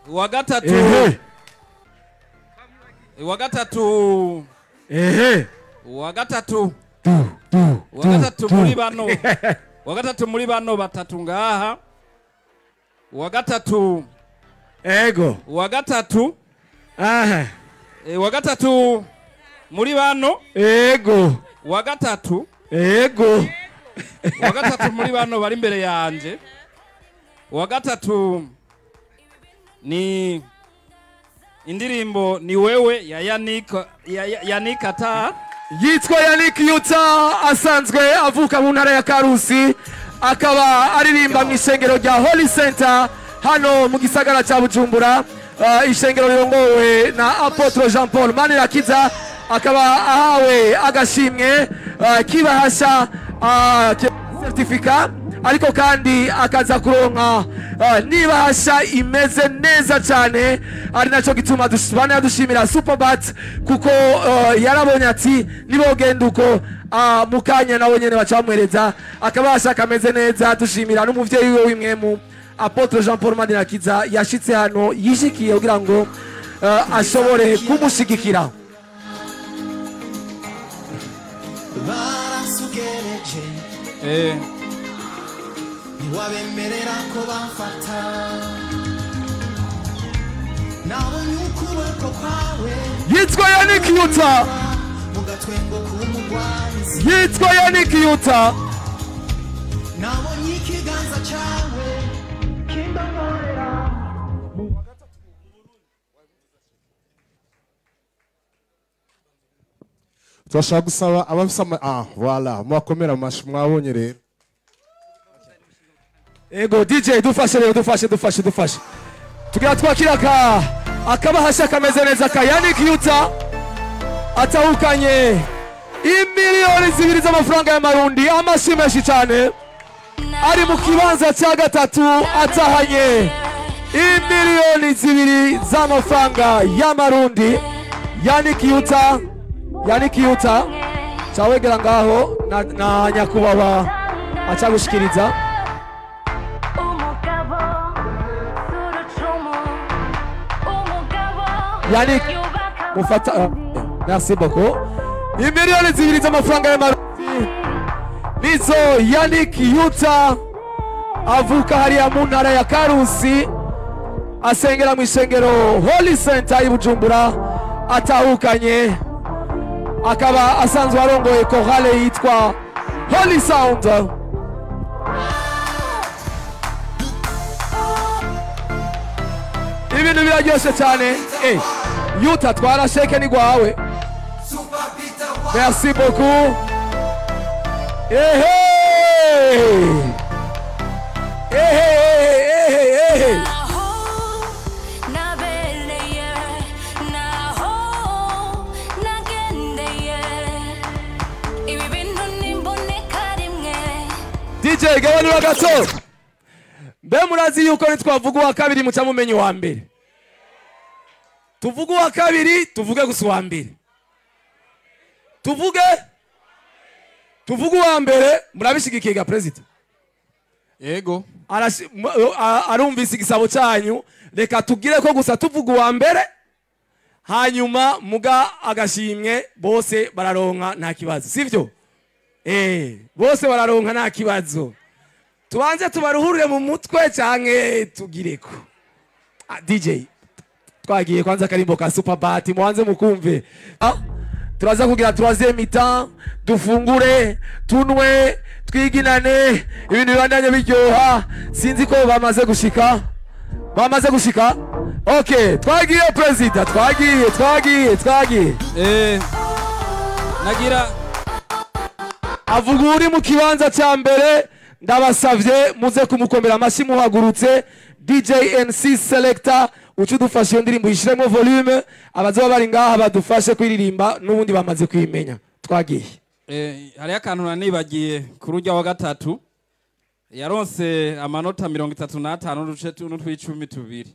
Uwa gatatu, uwa gatatu, ehe, uwa gatatu, du du uwa gatatu muri bano, uwa gatatu muri bano batatu ngaha, uwa gatatu, ego, uwa gatatu, aha, uwa gatatu muri bano, ego, uwa gatatu, ego, uwa gatatu muri bano bari imbere yanje, uwa gatatu ni indirimbo "Ni Wewe" ya Yannick, ya Yannick Ata. Yitwa Yannick Yuta, asanzwe avuka mu ntara ya Karusi, akaba aririmba mu ishengero rya Holy Center hano mu gisagara cya Bujumbura, ishengero rirongowe na Apôtre Jean Paul Manirakiza. Akaba ahawe agashimwe kibahasha, certificat, ariko kandi akaza kuronka nibahasha imeze neza cyane, ari nacyo gituma bana dushimira Superbat, kuko yarabonye ati nibogenda uko, mukanya nawe nyene bacamwereza akabasha kameze neza. Dushimira n'umuvyeyi wiwe w'imwemu, Apôtre Jean Paul Manirakiza, yashitse hano yishikiye kugira ngo ashobore kumushigikira. Baransugereje, ntiwabemerera ko bamfata. Nabonye ukuboko kwawe Yitwa Yannick Yuta. mu gatwengo k'umugwanizi. Yitwa Yannick Yuta. Nabonye ikiganza cyawe kindongorera. Turashaka gusaba abafise ama, ah, voilà, mwakomera amashi. Mwabonye rero. Ego DJ, dufashe rero, dufashe, dufashe, dufashe, tugira twakira ka akabahasha kameze neza ka Yannick Yuta, atahukanye imiliyoni 2 z'amafaranga y'amarundi. Amashi menshi cyane. Ari mu kibanza cya gatatu, atahanye imiliyoni 2 z'amafaranga y'amarundi. Yannick Yuta, Yannick Yuta, cawegera ngaho na nyakubahwa acagushikiriza. Umugabo z'urucumu, umugabo Yannick, yubaka. Mufata, merci beaucoup. Imiliyoni 2 z'amafaranga y'amarundi nizo Yannick Yuta, avuka hariya mu ntara ya Karusi, asengera mu ishengero Holy Center y'i Bujumbura, atahukanye. Akaba asanzwe arongoye chorale yitwa Holy Sound. Ibintu biraryoshe cyane. Yuta, twara chèque ni gwawe. Merci beaucoup. Ehe, ehe, ehe, ehe. Naho nabereye, naho nagendeye, ibi bintu nimboneka rimwe. DJ, gabanura gato. Mbe murazi yuko nitwavuga uwa kabiri muca mumenya uwa mbere? Tuvuge uwa kabiri, tuvuge gusa uwa mbere, tuvuge uwa mbere. Murabishigikiye ga president? Yego. Arumvise igisabo cyanyu. Reka tugire ko gusa tuvuga uwa mbere, hanyuma muga agashimwe bose bararonka, nta kibazo, sivyo? Bose bararonka, nta kibazo. Tubanze tubaruhurire mu mutwe canke tugireko? Ah, DJ, twagiye kwanza akarimbo ka Superbat, mubanze mukumve. Turaza kugira troisième mi-temps, dufungure, tunwe, twiginane, ibintu bibandanye biryoha. Sinzi ko bamaze gushika, bamaze gushika. Okay, twagiye president, twagiye, twagiye, twagiye. Nagira Avuga uri mu kibanza cya mbere. Ndabasavye muze kumukomera amashyi muhagurutse. DJ NC Selector, uca udufashe iyo ndirimbo uyishiremo volume, abazoba bari ngaha badufashe kuririmba, n'ubundi bamaze kuyimenya. Twagiye. Hariho akantu nanibagiye kuri urya wa gatatu, yaronse amanota 35 n'uduce n'utwicumi tubiri.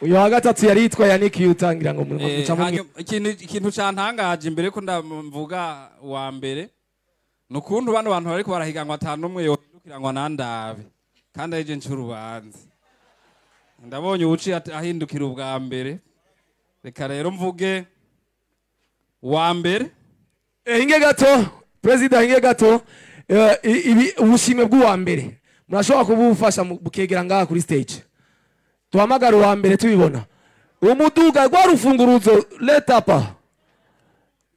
Uyu wa gatatu yari yitwa Yannick Yutangira ngo muca Hanyuma, ikintu cantangaje imbere ko ndamvuga wa mbere ni ukuntu bano bantu bariko barahiganwa atanu umwe yohindukira ngo anandabe, kandi arije nca urubanza. Ndabonye uwuciye ahindukira ubwa mbere. Reka rero mvuge wa mbere. Hinge gato perezida, hinge gato. Ibi ubushimwe bw'uwa mbere murashobora kubufasha bukegera ngaha kuri stage, duhamagara uwa mbere tubibona. Umuduga rwa rufunguruzo, leta hapa,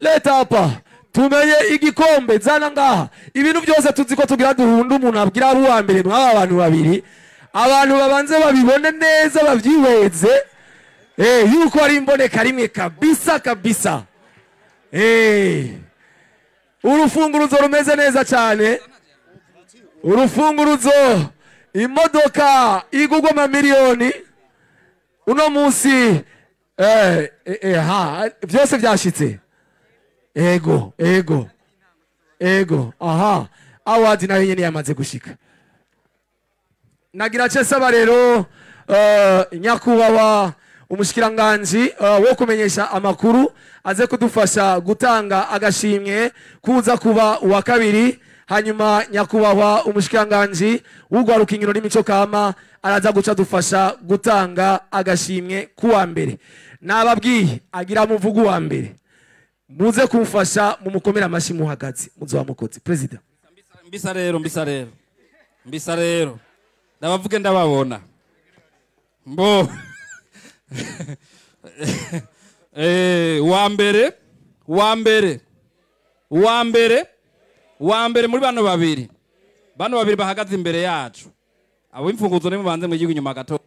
leta hapa, tumenye igikombe zana ngaha. Ibintu byose tuzi ko tugira duhunda umuntu abwira ari uwa mbere mw'aba bantu babiri, abantu babanze babibone neza babyihweze yuko ari imboneka rimwe kabisa kabisa. Urufunguruzo rumeze neza cyane, urufunguruzo, imodoka igugwa amamiliyoni uno munsi. Ha, byose byashitse. Ego, ego, ego. Aha, award nayo nyene yamaze gushika. Nagira ce saba rero nyakubahwa umushikiranganji wo kumenyesha amakuru aze kudufasha gutanga agashimwe kuza kuba uwa kabiri, hanyuma nyakubahwa umushikiranganji w'urwaruka, inkino n'imico kama araza guca dufasha gutanga agashimwe kuwa mbere. Nababwiye agira muvugo wa mbere, muze kumufasha mumukomera amashyi muhagaze, muzoba mukozi. Perezida. Mbisa rero, mbisa rero, mbisa rero, ndabavuge ndababona mbo. Wa mbere, wa mbere, wa mbere, wa mbere muri bano babiri, bano babiri bahagaze imbere yacu, abo imfunguzo nimubanze mu gihugu inyuma gato.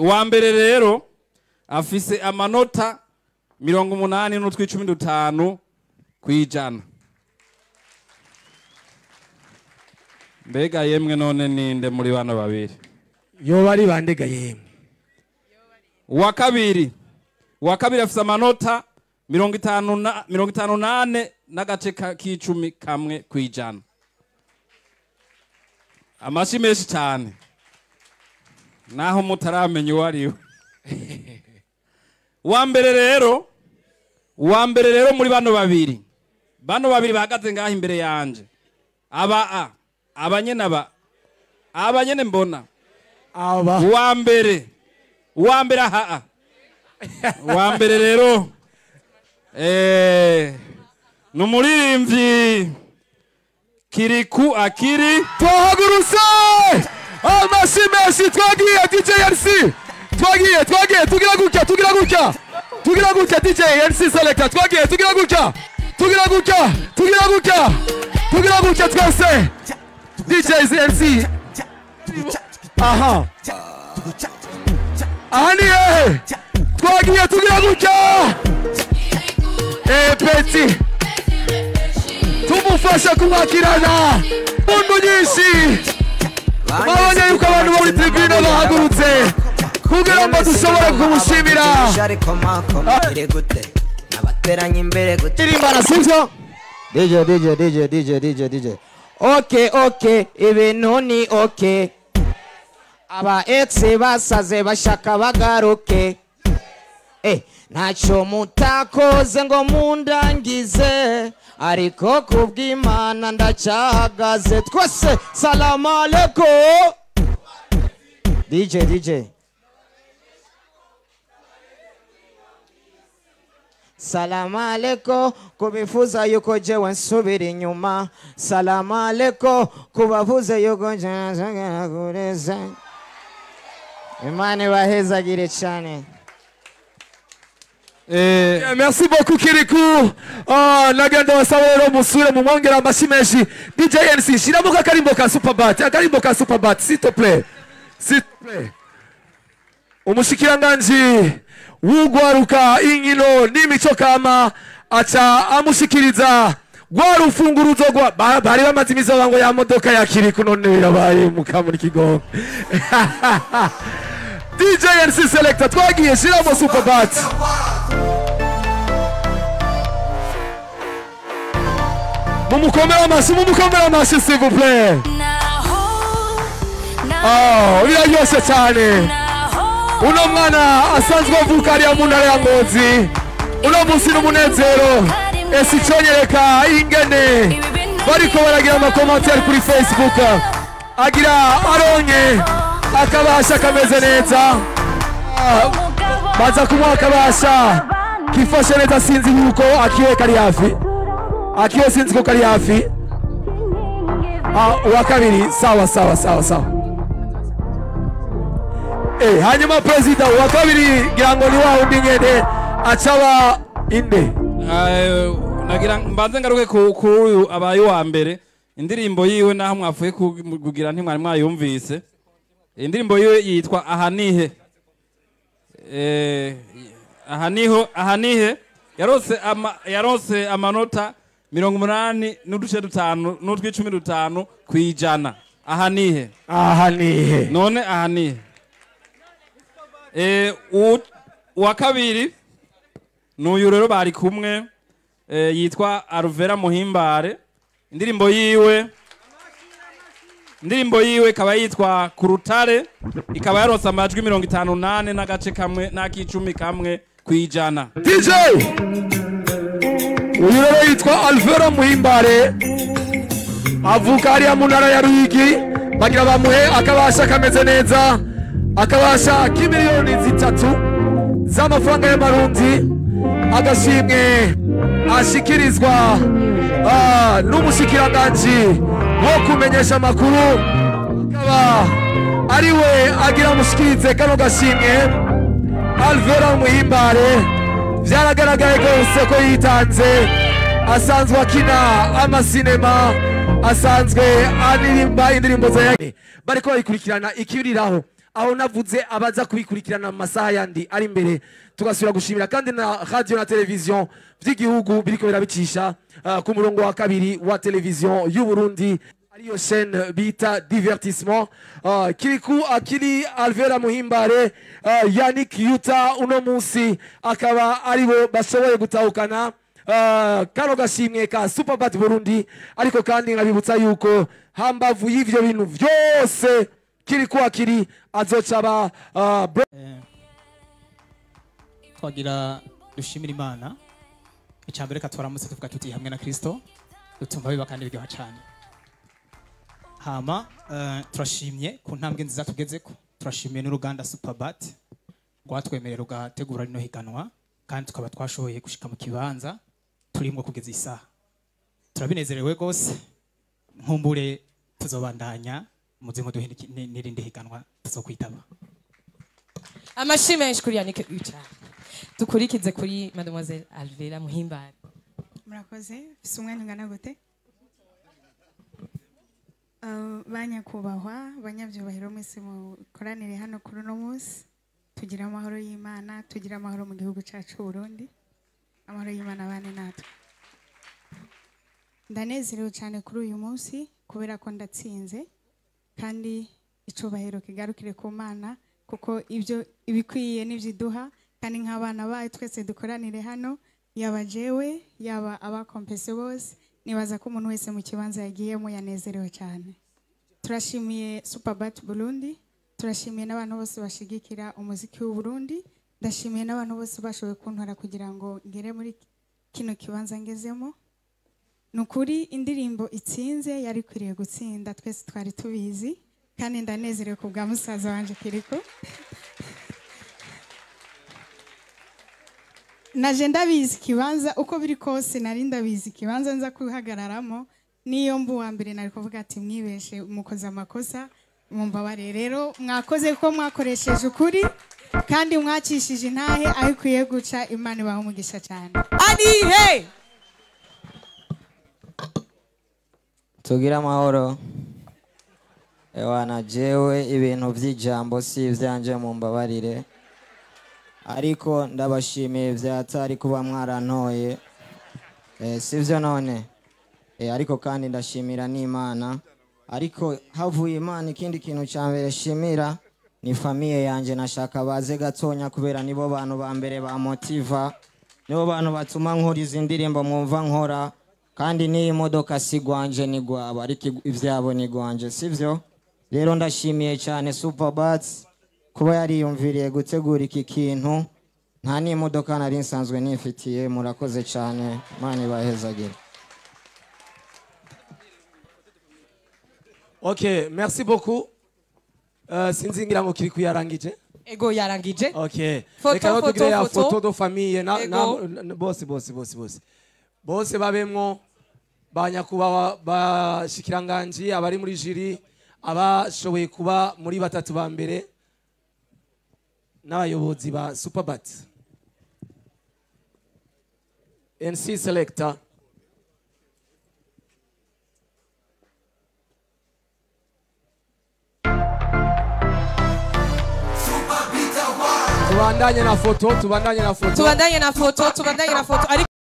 Wa mbere rero afise amanota 80.15%. Mbega yemwe, none ninde muri bano babiri? Yoba ari bandega yemwe? Wa kabiri, wa kabiri afise amanota mirongo itanu na 54 n'agace k'icumi kamwe kwijana. Amashi menshi cyane naho mutaramenya uwo ari we. Wa mbere rero, wa mbere rero muri bano babiri, bano babiri bahagaze ngaho imbere yanje, aba a aba nyene, aba nyene mbona. Aba. Uwa mbere, uwa mbere aha, uwa mbere rero ni umuririmbyi Kirikou Akili. Twahagurutse, amashyi menshi, twagiye DJ RC, twagiye, twagiye, tugira gutya, tugira gutya, tugira gutya. DJ RC Selector, twagiye, tugira gutya, tugira gutya, tugira gutya, tugira gutya twese. DJ RC, aha aha ni hehe? Twagiye, tugira gutya. Petit tumufasha kumwakirana mundu nyinshi. Mwabonye yuko abantu muri tribune bahagurutse kugira ngo dushobore kumushimira. Nabateranye imbere gute? Irimbana, sivyo? DJ, DJ, DJ, DJ, DJ, DJ. Okay, okay, ibintu ni okay. Aba ex basaze bashaka bagaruke. Ntacyo mutakoze ngo mundangize, ariko kubw'Imana ndacyahagaze. Twese salamu alaikum. DJ, DJ. Salamu alaikum kubifuza yuko jewe nsubira inyuma. Salamu alaikum kubavuze yuko nje. Imana ibahezagire cyane. Merci beaucoup Kirikou. Nagenda basaba rero musure mumwongera amashyi menshi. DJ NC, shiramo akarimbo ka Superbat, akarimbo ka Superbat, s'il te plaît. S'il te plaît. Umushikiranganji w'ugwaruka, inkino n'imico kama aca amushikiriza rwa rufunguruzo rwa bari bamaze imisi bavuga ngo ya modoka ya Kirikou, none birabaye mukamuri kigongo. DJ NC Selector, twagiye, shiramo Superbat. Mumukomere amashyi, mumukomere amashyi, s'il vous plaît. Oh, biraryoshe cyane. Uno mwana asanzwe avuka ariya mu ntara ya Ngozi, uno munsi n'umunezero. Ese icyonyereka ingene bariko baragira ama commentaires kuri Facebook, agira aronke Akabasha kameze neza. Baza kumuha akabasha kifashe neza, sinzi yuko akiwe kari hafi. Akiwe sinzi ko kari hafi. Uwa kabiri, sawa sawa sawa sawa. Hanyuma president uwa kabiri ngira ngo ni wa wundi nyene acaba inde. Nagira mbanze ngaruke kuri uyu abaye uwa mbere. Indirimbo yiwe naho mwafuye kugira ntimwari mwayumvise. Indirimbo yiwe yitwa Ahanihe. Ahaniho, Ahanihe yarose amanota 85.5 n'utw'icumi kwijana. Ahanihe. Ahanihe. None ahanihe. Uwa kabiri n'uyu rero bari kumwe, yitwa Alvera Muhimbare. Indirimbo yiwe ikaba yitwa Kurutare, ikaba yaronse amajwi 58 n'agace kamwe n'akicumi kamwe kwijana. DJ uyu rero yitwa Alvera Muhimbare, avuka hariya mu ntara ya Ruyigi. Bagira bamuhe akabasha kameze neza, akabasha k'imiliyoni 3 z'amafaranga y'amarundi, agashimwe ashikirizwa n'umushikiranganji wo kumenyesha amakuru, akaba ariwe agira amushikirize kano gashimwe. Alvera Muhimbare vyaragaragaye rwose ko yitanze, asanzwe akina amasinema, asanzwe aririmba indirimbo za bariko bayikurikirana ikiriraho. Aho navuze abaza kubikurikirana mu masaha yandi ari imbere. Tugasubira gushimira kandi na radio na television vy'igihugu biriko birabicisha ku murongo wa kabiri wa television y'u Burundi, ariyo chaîne bita divertissement. Kirikou Akili, Alvera Muhimbare, Yannick Yuta uno munsi akaba aribo bashoboye gutahukana kano gashimwe ka Superbat Burundi. Ariko kandi nkabibutsa yuko hambavu y'ivyo bintu vyose Kirikou Akili azocaba twagira dushimira Imana. Icambere katwaramutse tuvuga tuti hamwe na Kristo dutumva biba kandi biryoha cyane. Hama turashimye ku ntambwe nziza tugezeko, turashimiye n'uruganda Superbat rwatwemerera rugategura rino higanwa, kandi tukaba twashoboye gushika mu kibanza turimo kugeza isaha. Turabinezerewe gose, nkumbure tuzobandanya muze muduhe n'irindi higanwa tuzokwitaba. Amashi menshi kuri Yannick Ucha. Dukurikize kuri Mademoiselle Alvera Muhimbare. Murakoze, mfise umwanya ungana gute? Banyakubahwa, banyavyubahiro mwese mukoranire hano kuri uno munsi, tugira amahoro y'Imana, tugira amahoro mu gihugu cacu Burundi. Amahoro y'Imana abane natwe. Ndanezerewe cyane kuri uyu munsi kubera ko ndatsinze, kandi icubahiro kigarukire ku Mana, kuko ibyo ibikwiye n'ivyiduha, kandi nk'abana bayo twese dukoranire hano, yaba jewe yaba abakompese bose, nibaza ko umuntu wese mu kibanza yagiyemo yanezerewe cyane. Turashimiye Superbat Burundi, turashimiye n'abantu bose bashigikira umuziki w'u Burundi, ndashimiye n'abantu bose bashoboye kuntora kugira ngo ngere muri kino kibanza ngezemo. Nukuri indirimbo itsinze yari kwiriye gutsinda, twese twari tubizi, kandi ndanezerewe ku bwa musaza wanje Kirikou. Naje ndabizi kibanza uko biri kose, nari ndabizi kibanza nza kuhagararamo, niyo mbu wa mbere nari kuvuga ati mwibeshe mukoze amakosa mumbabare. Rero mwakoze ko mwakoresheje ukuri kandi mwakishije intahe aho ikwiye guca. Imana ibahe umugisha cyane. Anihe tugira amahoro. Ewana jewe ibintu vy'ijambo si ivyanje mumbabarire, ariko ndabashimiye vyatari kuba mwarantoye, sivyo none? Ariko kandi ndashimira n'Imana. Ariko havuye Imana, ikindi kintu ca mbere shimira ni famiye yanje. Nashaka baze gatonya kubera nibo bantu ba mbere ba motiva, nibo bantu batuma nkora izi ndirimbo mwumva nkora, kandi n'iyi modoka si gwanje ni gwabo, ariko ivyabo ni gwanje, sivyo? Rero ndashimiye cyane Superbat kuba yariyumviriye gutegura iki kintu. Nta n'imodoka nari nsanzwe nifitiye. Murakoze cyane, Imana ibahezagire. Ok, merci beaucoup. Sinzi ngira ngo kiri kuyarangije. Ego, yarangije. Okay. Photo, Reka rero photo, tugire ya photo. photo de famille na, Ego. na bose bose bose bose bose babemwo, ba nyakubahwa bashikiranganji, abari muri jury, abashoboye kuba muri batatu ba mbere, n'abayobozi ba Superbat, NC Selector. Tubandanye na photo, tubandanye na photo. Tubandanye na photo, tubandanye na photo, ariko